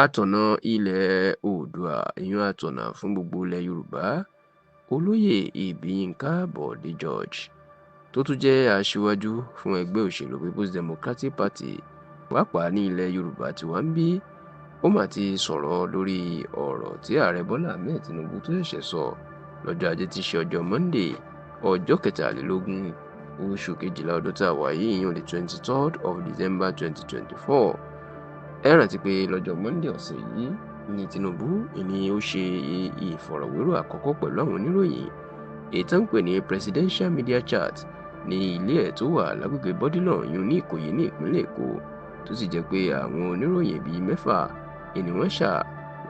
Atọ̀nà ilẹ̀ Oòduà, ìyẹn atọ̀nà fún gbogbo ilẹ̀ Yorùbá, Olóyè Ìbíyinka Bọ̀dé George, tó tún jẹ́ aṣíwájú fún ẹgbẹ́ òṣèlú People's Democratic Party, pàápàá ní ilẹ̀ Yorùbá tí wá ń bí, ó mà ti sọ̀rọ̀ lórí ọ̀rọ̀ tí Ààrẹ Bọ́lá Ahmed Tinubu tó ṣẹ̀ṣẹ̀ sọ lọ́jọ́ Ajé tí í ṣe ọjọ́ Monday, ọjọ́ 23 oṣù kejìlá ọdún tá a wà yìí, ìyẹn the 23rd of December 2024. Ẹ rántí pé lọ́jọ́ Monday ọ̀sẹ̀ yìí ní Tinubu ni ó ṣe ìfọ̀rọ̀wérọ̀ àkọ́kọ́ pẹ̀lú àwọn oníròyìn, èyí tó ń pè ní Presidential Media Chat, ní ilé ẹ̀ tó wà lágbègbè Bourdillon yún ní Ìkòyí ní ìpínlẹ̀ Èkó, tó sì jẹ́ pé àwọn oníròyìn bíi mẹ́fà ni wọ́n ṣà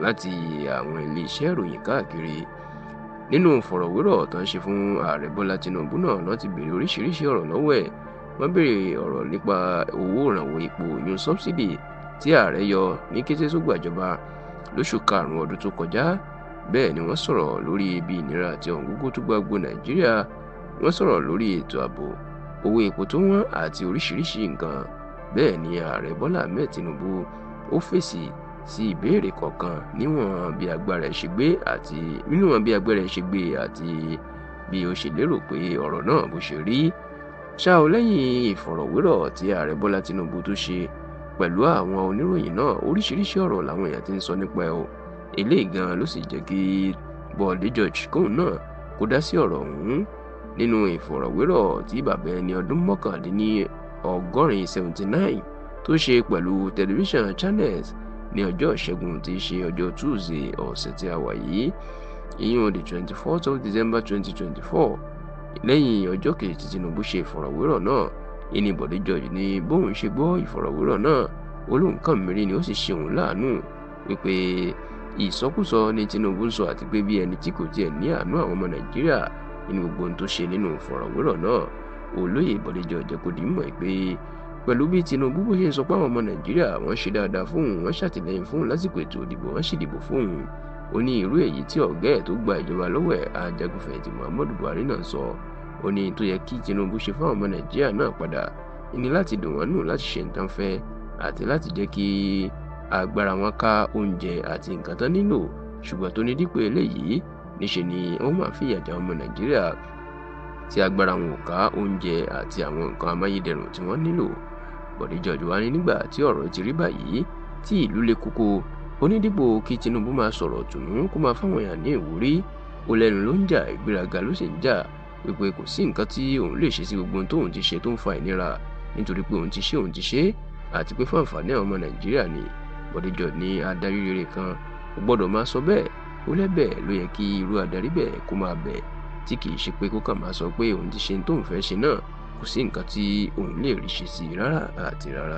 láti àwọn iléeṣẹ́ ìròyìn káàkiri. Nínú ìfọ̀rọ̀wérọ̀ tó ń ṣe fún Ààrẹ Bọ́lá Tinubu náà ló ti béèrè oríṣiríṣi ọ̀rọ̀ lọ́wọ́ ẹ̀. Wọ́n béèrè ọ̀rọ̀ nípa owó ìrànwọ́ epo, ìyún subsidy, tí ààrẹ yọ ní kété tó gbàjọba lóṣù karùn-ún ọdún tó kọjá. Bẹ́ẹ̀ ni wọ́n sọ̀rọ̀ lórí ibi ìnira àti ọ̀wọ́ngógó tó gba gbogbo Nàìjíríà. Wọ́n sọ̀rọ̀ lórí ètò ààbò, owó epo tó wọ́n àti oríṣiríṣi nǹkan. Bẹ́ẹ̀ ni Ààrẹ Bọ́lá Ahmed Tinubu ó fèsì sí ìbéèrè kọ̀ọ̀kan níwọ̀n bí agbára ẹ̀ ṣe gbé àti bí ó ṣe lérò pé ọ̀rọ̀ náà bó ṣe rí. Ṣá o, lẹ́yìn ìfọ̀rọ̀wérọ̀ tí Ààrẹ Bọ́lá Tinubu tó ṣe pẹ̀lú àwọn oníròyìn náà, oríṣiríṣi ọ̀rọ̀ làwọn èèyàn ti ń sọ nípa ẹ̀ o. Eléyìí gan ló sì jẹ́ kí Bọ́dé George kóun náà kó dá sí ọ̀rọ̀ ọ̀hún nínú ìfọ̀rọ̀wérọ̀ tí bàbá ẹni ọdún 89, 79, tó ṣe pẹ̀lú tẹlifíṣàn Channels ní ọjọ́ Ìṣẹ́gun tí í ṣe ọjọ́ Tuesday ọ̀sẹ̀ tí a wà yìí, ìyún the 24th of December 2024. Lẹ́yìn ọjọ́ kejì tí Tinubu ṣe ìfọ̀rọ̀wérọ̀ náà, ìní Bọ̀dé George ní bóun ṣe gbọ́ ìfọ̀rọ̀wérọ̀ náà, ó lóun kàn mírí ni, ó sì ṣe òun láàánú wípé ìsọkúsọ ni Tinubu ń sọ, àti pé bí ẹni tí kò tiẹ̀ ní àánú àwọn ọmọ Nàìjíríà nínú gbogbo ohun tó ṣe nínú ìfọ̀rọ̀wérọ̀ náà. Olóyè Bọ̀dé George jẹ́ kó di mọ̀ pé pẹ̀lú bí Tinubu bó ṣe ń sọ pé àwọn ọmọ Nàìjíríà wọ́n ṣe dáadáa fóun, wọ́n ṣàtìlẹ́yìn fóun lásìkò ètò ìdìbò, wọ́n sì dìbò fóun, ó ní irú èyí tí ọ̀gá ẹ̀ tó gba ìjọba lọ́wọ́ ẹ̀, ajagunfẹ̀yìntì Muhammadu Buhari náà sọ. Ó ní tó yẹ kí Tinubu ṣe fáwọn ọmọ Nàìjíríà náà padà ní láti dùn wọ́n nù, láti ṣe nǹkan fẹ́ àti láti jẹ́ kí agbára wọn ká oúnjẹ àti nǹkan tán nílò. Ṣùgbọ́n tó ní dípò eléyìí, níṣe ni wọ́n máa fìyà jẹ àwọn ọmọ Nàìjíríà tí agbára wọn ò ká oúnjẹ àti àwọn nǹkan amáyédẹrùn tí wọ́n nílò. Bọ̀dé George wá ní nígbà tí ọ̀rọ̀ ti rí báyìí, tí ìlú le koko, ó ní dípò kí Tinubu máa sọ̀rọ̀ tùnú, kó máa fáwọn èèyàn ní ìwúrí, ó lẹ́nu ló ń jà, ìgbéraga ló sì ń jà, wípé kò sí nǹkan tí òun lè ṣe sí gbogbo ohun tóun ti ṣe tó ń fa ìnira, nítorí pé òun ti ṣe, òun ti ṣe, àti pé fún àǹfààní àwọn ọmọ Nàìjíríà ni. Bọ̀dé George ní adarí rere kan kò gbọ́dọ̀ máa sọ bẹ́ẹ̀. Ó lẹ́bẹ̀ ló yẹ kí irú adarí bẹ́ẹ̀ kó máa bẹ̀, tí kì í ṣe pé kó kàn máa sọ pé òun ti ṣe tóun fẹ́ ṣe náà, kò sí nǹkan tí òun lè rí ṣe sí rárá àti rárá.